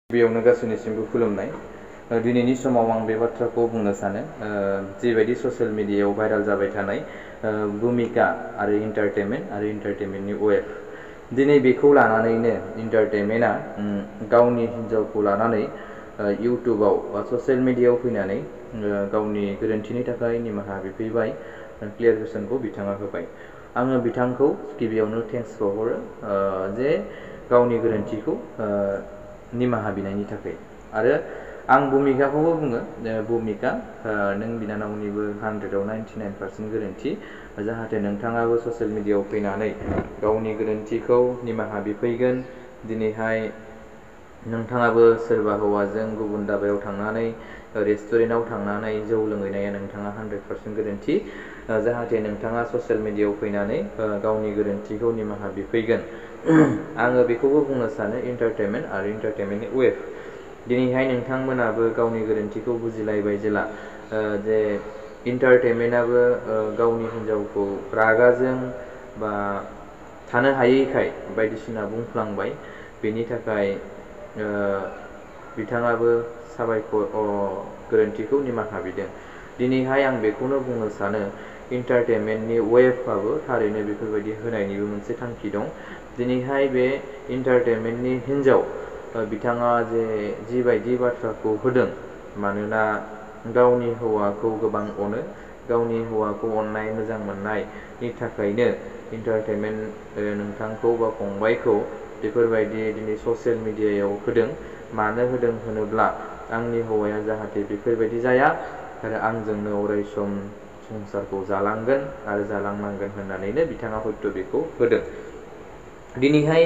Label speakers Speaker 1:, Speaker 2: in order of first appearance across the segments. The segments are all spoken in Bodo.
Speaker 1: गिबियावनो गासैनिसिमबो खुलुमनाय। दिनैनि समाव आं बे बाथ्राखौ बुंनो सानो जिबायदि ससियेल मिडियायाव भाइराल जाबाय थानाय भूमिका आरो इन्टारटेनमेन्टनि वेब दिनै बेखौ लानानैनो इन्टारटेनमेन्टआ गावनि हिन्जावखौ लानानै इउटुबाव बा ससियेल मिडियायाव फैनानै गावनि गोरोन्थिनि थाखाय निमाहा बिफैबाय। क्लियारिफिकेसनखौ बिथाङा होबाय। आङो बिथांखौ गिबियावनो थेंक्स बावहरो जे गावनि गोरोन्थिखौ निमाहा बिनायनि थाखाय। आरो आं भूमिकाखौबो बुङो भूमिका नों बिनानावनिबो 100आव 99% गोरोन्थि। जाहाथे नोंथाङाबो ससियेल मिडियायाव फैनानै गावनि गोरोन्थिखौ निमाहा बिफैगोन। दिनैहाय नोंथाङाबो सोरबा हौवाजों गुबुन दाबायाव थांनानै रेस्टुरेन्टआव थांनानै जौ लोंहैनाया नोंथाङा 100% गोरोन्थि। जाहाथे नोंथाङा ससियेल मिडियायाव फैनानै गावनि गोरोन्थिखौ निमाहा बिफैगोन। आङो बेखौबो बुंनो सानो इन्टारटेनमेन्ट आरो इन्टारटेनमेन्टनि वेब दिनैहाय नोंथांमोनाबो गावनि गोरोन्थिखौ बुजिलायबाय जेला जे इन्टारटेनमेन्टआबो गावनि हिन्जावखौ रागाजों बा थानो हायैखाय बायदिसिना बुंफ्लांबाय। बेनि थाखाय बिथाङाबो साबायखर गोरोन्थिखौ निमाहा बिदों। दिनैहाय आं बेखौनो बुंनो सानो इन्टारटेनमेन्टनि वेबआबो थारैनो बेफोरबायदि होनायनिबो मोनसे थांखि दं। दिनैहाय बे इन्टारटेनमेन्टनि हिन्जाव बिथाङा जिबायदि बाथ्राखौ होदों मानोना गावनि हौवाखौ गोबां अनो, गावनि हौवाखौ अननाय मोजां मोननायनि थाखायनो इन्टारटेनमेन्ट नोंथांखौ बा फंबायखौ बेफोरबायदि दिनै ससियेल मिडियायाव होदों। मानो होदों होनोब्ला आंनि हौवाया जाहाथे बेफोरबायदि जाया आरो आंजोंनो अरायसम संसारखौ जालांगोन आरो जालांनांगोन होननानैनो बिथाङा हयथ' बेखौ होदों। दिनैहाय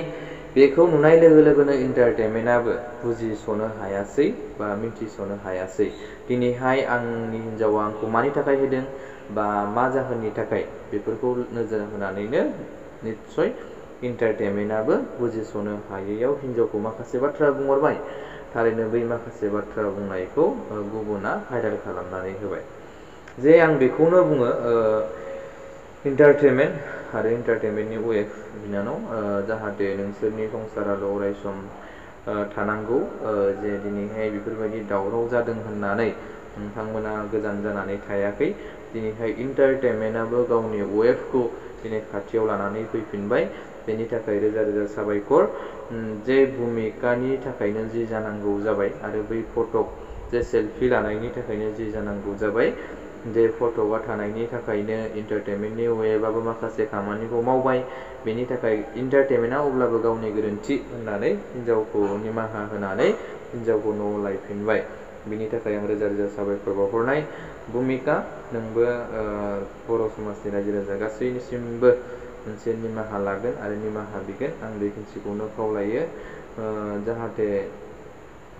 Speaker 1: बेखौ नुनाय लोगो लोगोनो इन्टारटेनमेन्टआबो बुजिस'नो हायासै बा मिन्थिस'नो हायासै। दिनैहाय आंनि हिन्जावा आंखौ मानि थाखाय होदों बा मा जाहोननि थाखाय बेफोरखौ नोजोर होनानैनो निस्सय इन्टारटेनमेन्टआबो बुजिस'नो हायैयाव हिन्जावखौ माखासे बाथ्रा बुंहरबाय। थारैनो बै माखासे बाथ्रा बुंनायखौ गुबुना भाइरेल खालामनानै होबाय। जे आं बेखौनो बुङो इन्टारटेनमेन्ट आरो इन्टारटेनमेन्टनि वेब बिनानाव जाहाथे नोंसोरनि संसाराल' अरायसम थानांगौ। जे दिनैहाय बेफोरबायदि दावराव जादों होननानै नोंथांमोना गोजान जानानै थायाखै। दिनैहाय इन्टारटेनमेन्टआबो गावनि वेबखौ दिनै खाथियाव लानानै फैफिनबाय। बेनि थाखाय रोजा रोजा साबायखर। जे भूमिकानि थाखायनो जि जानांगौ जाबाय आरो बै फटक जे सेल्फि लानायनि थाखायनो जि जानांगौ जाबाय। जे फटकआ थानायनि थाखायनो इन्टारटेनमेन्टनि वेबआबो माखासे खामानिखौ मावबाय। बेनि थाखाय इन्टारटेनमेन्टआ अब्लाबो गावनि गोरोन्थि होननानै हिन्जावखौ निमाहा होनानै हिन्जावखौ न'आव लायफिनबाय। बिनि थाखाय आं रोजा रोजा साबायखर बावहरनाय। भूमिका नोंबो बर' समाजनि रायजो राजा गासैनिसिमबो मोनसे निमाहा लागोन आरो निमाहा बिगोन आं बेखिनिखौनो खावलायो। जाहाथे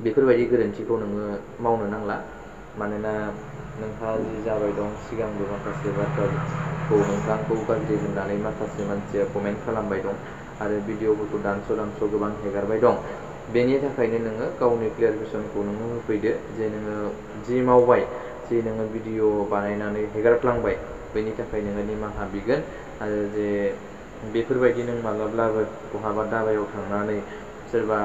Speaker 1: बेफोरबायदि गोरोन्थिखौ नोङो मावनो नांला। मानोना नोंहा जि जाबाय दं सिगांबो माखासे बाथ्राखौ नोंथांखौ गाज्रि होननानै माखासे मानसिया कमेन्ट खालामबाय दं आरो भिडिअफोरखौ दानस' गोबां हेगारबाय दं। बेनि थाखायनो नोङो गावनि क्लियारिफिकेसनखौ नोङो होफैदो जे नोङो जि मावबाय जि नोङो भिडिअ बानायनानै हेगारफ्लांबाय बेनि थाखाय नोङो निमाहा बिगोन आरो जे बेफोरबायदि नों माब्लाबाबो बहाबा दाबायाव थांनानै सोरबा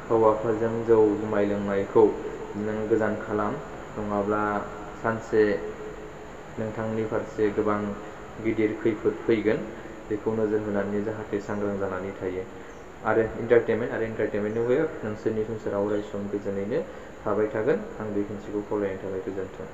Speaker 1: हौवाफोरजों जौ जुमाय लोंनायखौ नों गोजान खालाम। नङाब्ला सानसे नोंथांनि फारसे गोबां गिदिर खैफोद फैगोन। बेखौ नोजोर होनानै जाहाथे सांग्रां जानानै थायो। आरो इन्टारटेनमेन्टनि वेब नोंसोरनि संसाराव अरायसम गोजोनैनो थाबाय थागोन। आं बेखिनिखौ खावलायनायनि थाखाय गोजोन्थों।